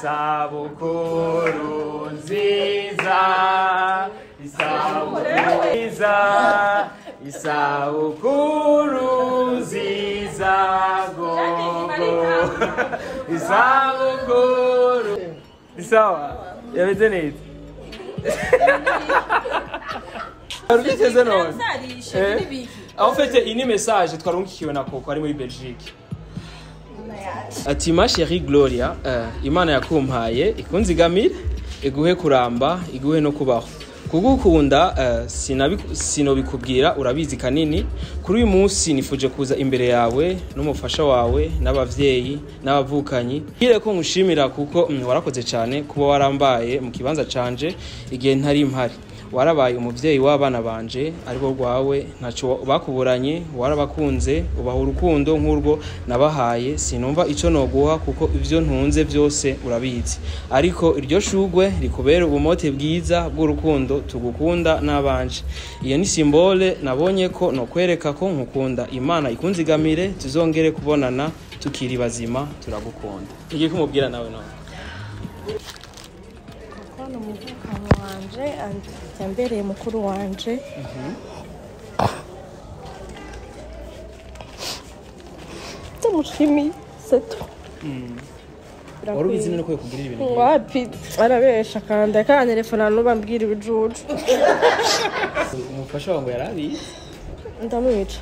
Isabukuru nziza, isabukuru nziza, isabukuru nziza gogo, isabukuru. Ni sawa, yameze neza. Wari none? En fait, iyi ni message twarungikiwe na Koko ari muri Belgique. Ati: "Ma chérie Gloria, Imana yakumpaye ikunzigamire, iguhe kuramba, iguhe no kubaho. Kugukunda sinobikubwira, urabizi kanini. Kuri uyu munsi nifuje kuza imbere yawe n'umufasha wawe n'abavyeyi n'abavukanyi. Bwire ko nkushimira kuko warakoze cyane kuba warambaye mu kibanza canje igihe ntari mpari. Warabaye umuvyeyi w'abana banje aribo rwawe, ntaco bakuburanye, warabakunze, ubaha urukundo nk'urwo nabahaye. Sinumva ico noguha kuko ivyo ntunze byose urabizi, ariko iryo shugwe rikubera ubumote bwiza bw'urukundo tugukunda n'abanje. Iyo ni symbole nabonye ko nokwereka ko nkukunda. Imana ikunzigamire, tuzongere kubonana tukiri bazima. Turagukunda." Igiye kumubwira nawe none. Koko ni umuvukanyi wanje and yambereye mukuru wanje. Ndamushimiye, c'est tout. Wari ubizi none ko yakugirira ibintu nk'ibi? Wapi, arabesha kandi akantelefona n'ubambwira ibijuju. Umufasha wawe ngo yarabizi. Ndamwica.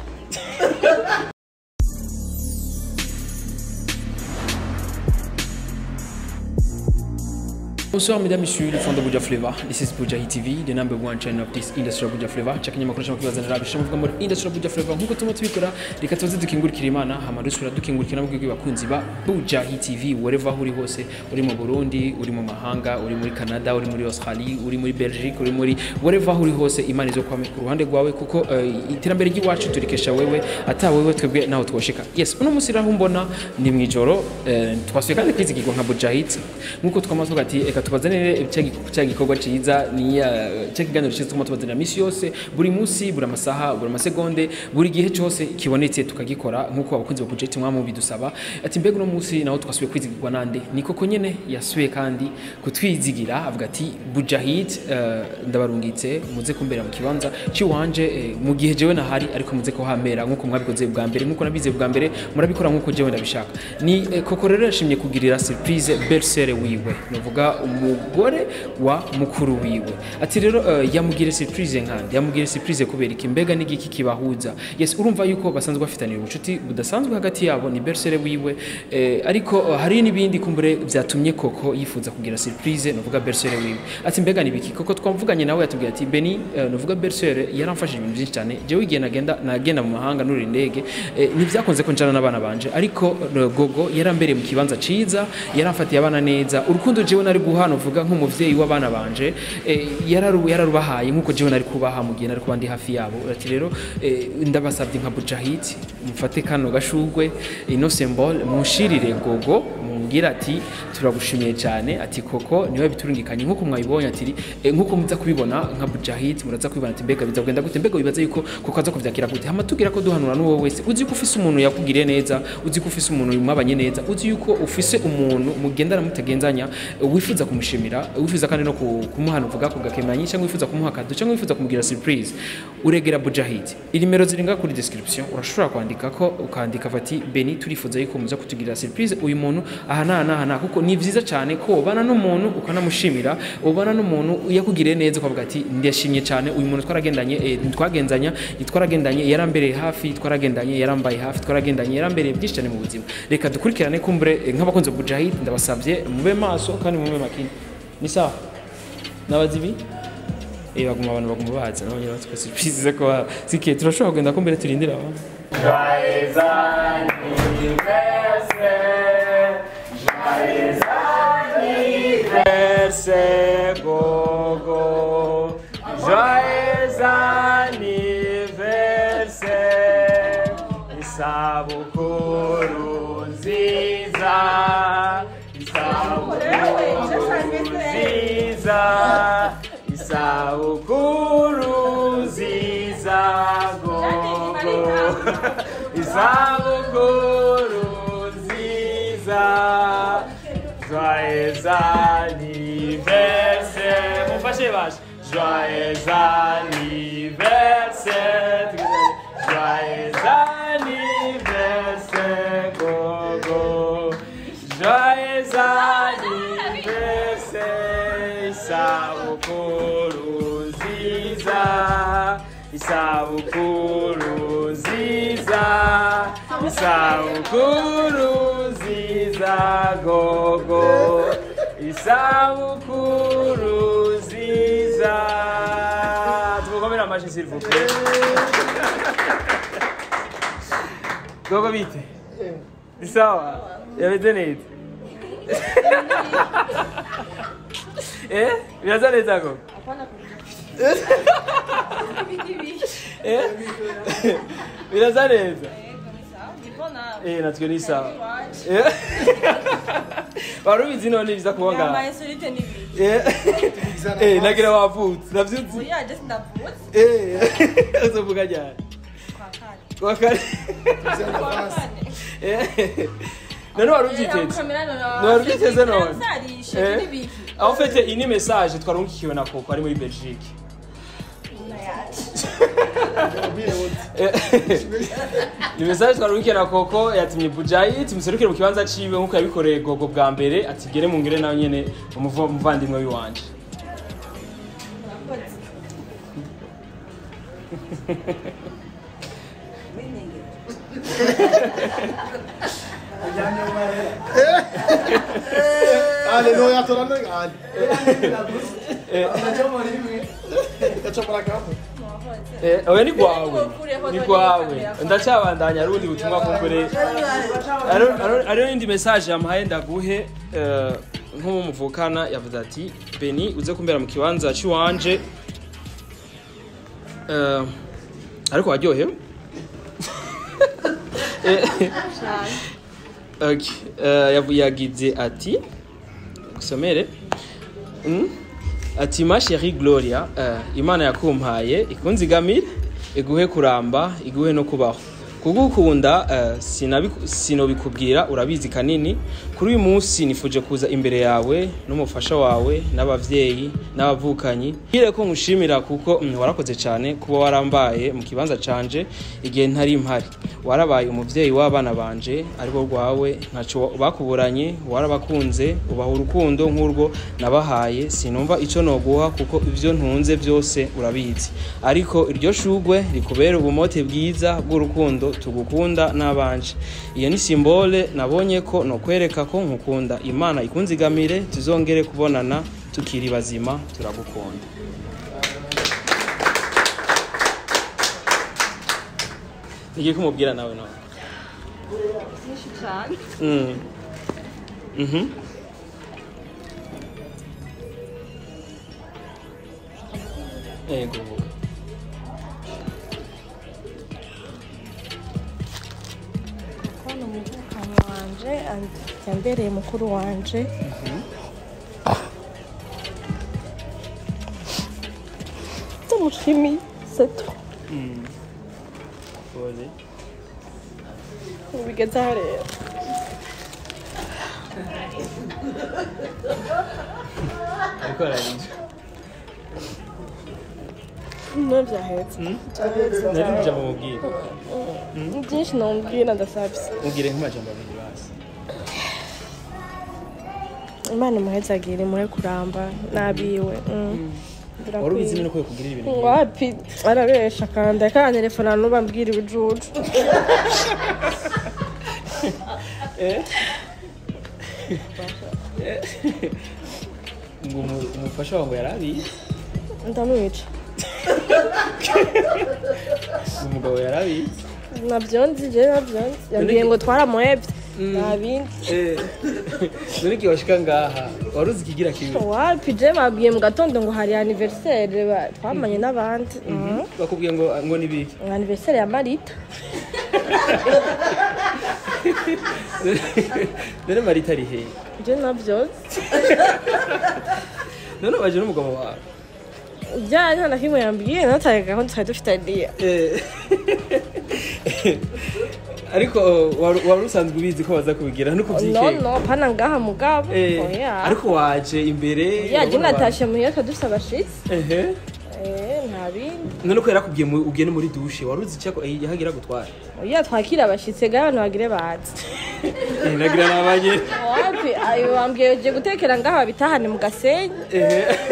Bonsoir mesdames, messieurs, les fans de Buja Flavor. This is Buja TV, the number one channel of this industry of Buja Flavor. Chakinyamakuru cyangwa kwibazanira bishamuvuga muri industry of Buja Flavor nkuko tuma tubikora. Reka tuze dukingurikira Imana, hama dusubira dukingurikira nabwo bakunzi ba Buja TV wherever aho uri hose, uri mu Burundi, uri mu mahanga, uri muri Canada, uri muri Australie, uri muri Belgique, uri muri wherever aho uri hose, Imana izokwame ku ruhande rwawe kuko iterambere ry'iwacu turikesha wewe, ata wewe twebwe naho twoshika. Yes, uno munsi raho mbona ni mwijoro, twasuye kandi kwizigirwa nka Buja Hit nkuko twamaze tuvuga ati reka tubazanire cya gikorwa ciza, ni cya kiganiro ciza tuma tubazanira misi yose, buri munsi, buri amasaha, buri amasegonde, buri gihe cyose kibonetse tukagikora nkuko abakunzi ba Buja Hit mwamu bidusaba. Ati mbega uno munsi naho twasubiye kwizigirwa nande? Ni koko nyene yasubiye kandi kutwizigira, avuga ati: "Buja Hit, ndabarungitse muze kumbera mu kibanza ciwanje, mu gihe jewe nahari, ariko muze kuhamera nkuko mwabikoze bwa mbere, nkuko nabize bwa mbere, murabikora nkuko jewe ndabishaka." Ni Koko rero yashimye kugirira surprise belle-sœur wiwe, nuvuga umugore wa mukuru wiwe. Ati rero yamugire surprise nkande, yamugire surprise kubera iki? Mbega n'igiki kibahuza? Yes, urumva yuko basanzwe bafitaniye ubucuti budasanzwe hagati yabo, ni belle-sœur wiwe, ariko hari n'ibindi kumbure vyatumye Koko yifuza kugira surprise nuvuga belle-sœur wiwe. Ati mbega nibiki? Koko twavuganye nawe yatubwiye ati: "Beni, nuvuga belle-sœur yaramfashije ibintu byinshi cyane. Jewe igihe nagenda mu mahanga nurira indege, ntivyakunze ko njana n'abana banje, ariko Gogo yarambereye mu kibanza ciza, yaramfatiye abana neza. Urukundo jewe nari guha nuvuga nk'umuvyeyi w'abana banje, yararubahaye nkuko jewe nari kubaha mu gihe nari kuba ndi hafi yabo." Ati rero ndabasabye nka Bujahit mufate kano gashugwe, ino symbole, munshirire Gogo, mubwira ati turagushimiye cyane. Ati Koko niwe biturungikanye nkuko mwayibonye, ati nkuko muza kubibona nka Bujahit muraza kubibona. Ati mbega biza kugenda gute? Mbega wibaza yuko Koko aza kuvyakira gute? Hama tugira ko duhanura n'uwo wese uzi ko ufise umuntu yakugiriye neza, uzi ko ufise umuntu mwabanye neza, uzi yuko ufise umuntu mugendana mutagenzanya, wifuza kumushimira, wifuza kandi no kumuhana uvuga ku gakemanyi, cyangwa wifuza kumuha cadeau, cyangwa wifuza kumugira surprise, uregera Bujahit. Inimero ziri ngaha kuri description, urashobora kwandika ko ukandika ati: "Beni, turifuza yuko muza kutugira surprise uyu muntu aha n'aha n'aha n'aha," kuko ni vyiza cyane ko ubana n'umuntu ukanamushimira, ubana n'umuntu yakugiriye neza ukavuga ati: "Ndashimye cyane uyu muntu twaragendanye, twagenzanya, twaragendanye, yarambereye hafi, twaragendanye, yarambaye hafi, twaragendanye, yarambereye byinshi cyane mu buzima." Reka dukurikirane kumbure, nk'abakunzi ba Bujahid ndabasabye mube maso kandi mube makini. Ni sawa nabazibi, baguma abantu baguma baza nabo nyine batwa surprise zo kuba sike. Turashobora kugenda kumbere turindira abantu. Joyeux anniversaire, joyeux anniversaire, Gogo. Joyeux anniversaire, isabukuru nziza, isabukuru nziza, isabukuru nziza, Gogo. Isabukuru nziza. Joyeux Joyeux anniversaire. Mumfashe bashe. Joyeux anniversaire. Joyeux anniversaire, Gogo. Joyeux anniversaire. Isabukuru nziza. Isabukuru nziza. Isabukuru nziza, Gogo. Isabukuru nziza. Tumukomere amashyi s'il vous plaît. Gogo bite? Ni sawa? Yameze neza? Eh? Biraza neza Gogo? Eh? Biraza neza? Eh, natwe ni sawa. Eh? Wari ubizi none biza kuba ngaha? Yambaye insolite n'ibiki. Eh? Eh, nagira wavutse. Navyutse. Oya, just ndavutse. Eh, uzovuga ryari? Kwa kane. Kwa kane. Kwa kane. Eh. None wari uvyiteze? None uvyiteze none? Eh. En fait, iyi ni message twarungikiwe na Koko ari muri Belgique. Ni message twarungikiwe na Koko yatumye Bujayi tumuserukire mu kibanza ciwe nkuko yabikoreye Gogo bwa mbere, ati gere mungere nawe nyene umuvandimwe wiwanje. Aleluya, torando ali. Oya ni gwawe. Ni gwawe. Ndacabandanya arundi butumwa kumbure. Ariyo indi message yampaye ndaguhe nk'umuvukana yavuze ati Beni uze kumbera mu kibanza ciwanje. Ariko waryohewe? Okay, yagize ati gusomere. Ati ma chérie Gloria, Imana yakumpaye ikunzigamire, iguhe kuramba, iguhe no kubaho. Kugukunda sinobikubwira urabizi kanini. Kuri uyu munsi nifuje kuza imbere yawe n'umufasha wawe n'abavyeyi n'abavukanyi. Kire ko nkushimira kuko warakoze cyane kuba warambaye mu kibanza canje igihe ntari mpari. Warabaye umuvyeyi w'abana banje aribo rwawe, ntaco bakuburanye, warabakunze, ubaha urukundo nk'urwo nabahaye. Sinumva ico noguha kuko ivyo ntunze byose urabizi. Ariko iryo shugwe rikubera ubumote bwiza bw'urukundo tugukunda n'abanje. Iyo ni symbole nabonye ko no kwereka ko nkukunda. Imana ikunzigamire, tuzongere kubonana tukiri bazima, turagukunda. Ngiye kumubwira nawe none. Byinshi cyane. Ego. Kuko ni umuvukanyi wanje yambereye mukuru wanje. Ndamushimiye, c'est tout. Ubigeze aho rero. Ariko ararira. No byahetse. Nari ijambo mubwira. Byinshi namubwira ndasabye. Mubwire nk'amajambo abiri basi. Imana imuhezagire, imuhe kuramba n'abiwe. Wari ubizi nyine ko yakugirira ibintu nk'ibi? Wapi, arabesha kandi akantelefona n'ubambwira ibijuju. Ngo umufasha wawe yarabizi? Ndamwica. Umugabo yarabizi? Navyo nzi, je navyo nzi. Yambwiye ngo twaramuhevye. Nta bindi. None igihe washika ngaha wari uzi ikigira kibi? Wapi, je babwiye mu gatondo ngo hari anniversaire, twamanye n'abandi. Bakubwiye ngo ngo ni biki? Anniversaire ya Marita. None Marita ari hehe? Je navyo nzi. None waje n'umugabo wawe? Ja, nta na kimwe yambwiye, nataye gahunda twari dufitaniye. Ariko wari usanzwe ubizi ko baza kubigira no kuvyikeka? No, pana ngaha mugabo. Oya. Ariko waje imbere. Ya, je natashe muhira twadufise abashitsi. Ehe. Nta bindi. None ko yarakubwiye ugende muri douche, wari uzi icyo yahagira gutwara? Oya, twakira abashitsi ga abantu bagire baze. Nagira nabanye. Wapi, ayo wambwiye uje gutekera ngaha bitahane mu Gasenyi.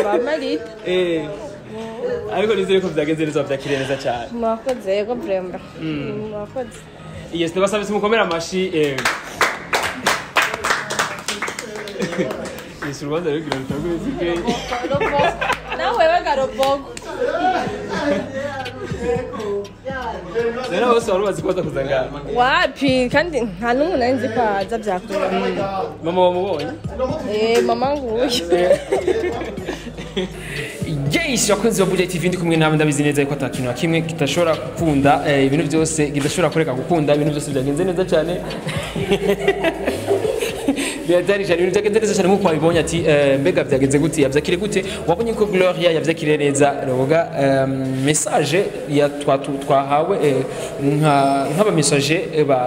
Ba Marita. Ariko nizere ko vyagenze neza, vyakiriye neza cyane. Mwakoze, yego vraiment. Mwakoze. Yes, ndabasabye mukomere amashi. Yes, urubanza rero rutangure zike. Nawe wega robogo. Rero bose wari ubazi ko baza kuza ngaha? Wapi, kandi nta n'umwe nari nzi ko aza byakunda. Mama wamubonye? Mama nguyu. Yes, wakunzi wa Buja TV, ndi kumwe nawe, ndabizi neza yuko atakintu na kimwe kitashobora gukunda, ibintu byose kidashobora kureka gukunda, ibintu byose byagenze neza cyane. Biratari cyane, ibintu byagenze neza cyane nk'uko wabibonye ati mbega byagenze gute, yavyakire gute? Wabonye ko Gloria yavyakiriye neza. Roga message ya twahawe nk'aba message ba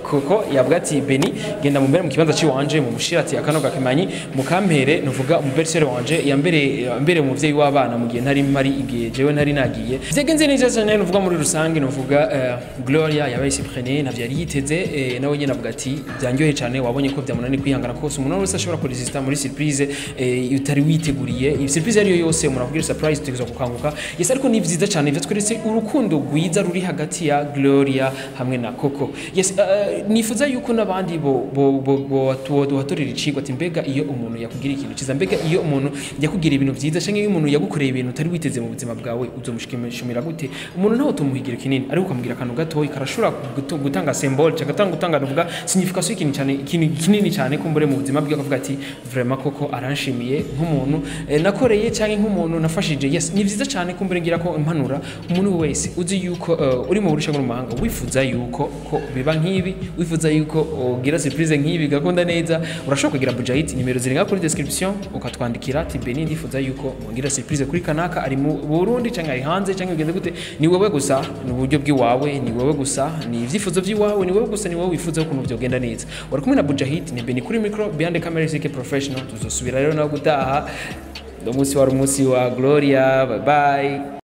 Koko yavuga ati Beni genda mumbere mu kibanza ciwanje mu mushira ati akano gakemanyi mukampere, nuvuga umubersere wanje yambere mbere umuvyeyi w'abana mu gihe ntari mari, igihe jewe ntari nagiye. Byagenze neza cyane, nuvuga muri rusange, nuvuga Gloria yabaye surprenée, ntavyo yari yiteze, nawe nyene avuga ati byanyohe cyane. Wabonye ko byamunaniye kwihangana kose, umuntu wese ashobora kuresista muri surprise utari witeguriye. Iyi surprise ariyo yose umuntu akubwira surprise utegerezwa gukanguka. Yes, ariko ni vyiza cyane vyatweretse urukundo rwiza ruri hagati ya Gloria hamwe na Koko. Yes, nifuza yuko n'abandi bo bo icigwa ati mbega iyo umuntu yakugira ikintu ciza, mbega iyo umuntu yakugira ibintu vyiza, canke iyo umuntu yagukoreye ibintu utari witeze mu buzima bwawe, uzomushimira gute? Umuntu ntawe tumuhigira kinini, ariko ukamugira akantu gatoyi karashobora gutanga symbole cyangwa gutanga nuvuga signification y'ikintu cyane, ikintu kinini cyane kumbure mu buzima bwe, akavuga ati vraiment Koko aranshimiye nk'umuntu nakoreye cyangwa nk'umuntu nafashije. Yes, ni vyiza cyane kumbure ngira ko impanura umuntu wese uzi yuko uri mu burusha mu mahanga, wifuza yuko ko biba nk'ibi, wifuza yuko ugira surprise nk'ibi gakunda neza, urashobora kugira Bujahit, nimero ziri ngaho kuri description, ukatwandikira ati Beni ndifuza yuko mugira surprise kuri kanaka ari mu Burundi cyangwa ari hanze cyangwa bigenze gute. Ni wewe gusa, ni uburyo bw'iwawe, ni wewe gusa, ni ivyifuzo by'iwawe, ni wewe gusa, ni wewe wifuza ukuntu byogenda neza. Wari kumwe na Bujahit, ni Beni kuri micro, behind the camera is professional. Tuzosubira rero nawe gutaha. Umunsi wari umunsi wa Gloria. Bye bye.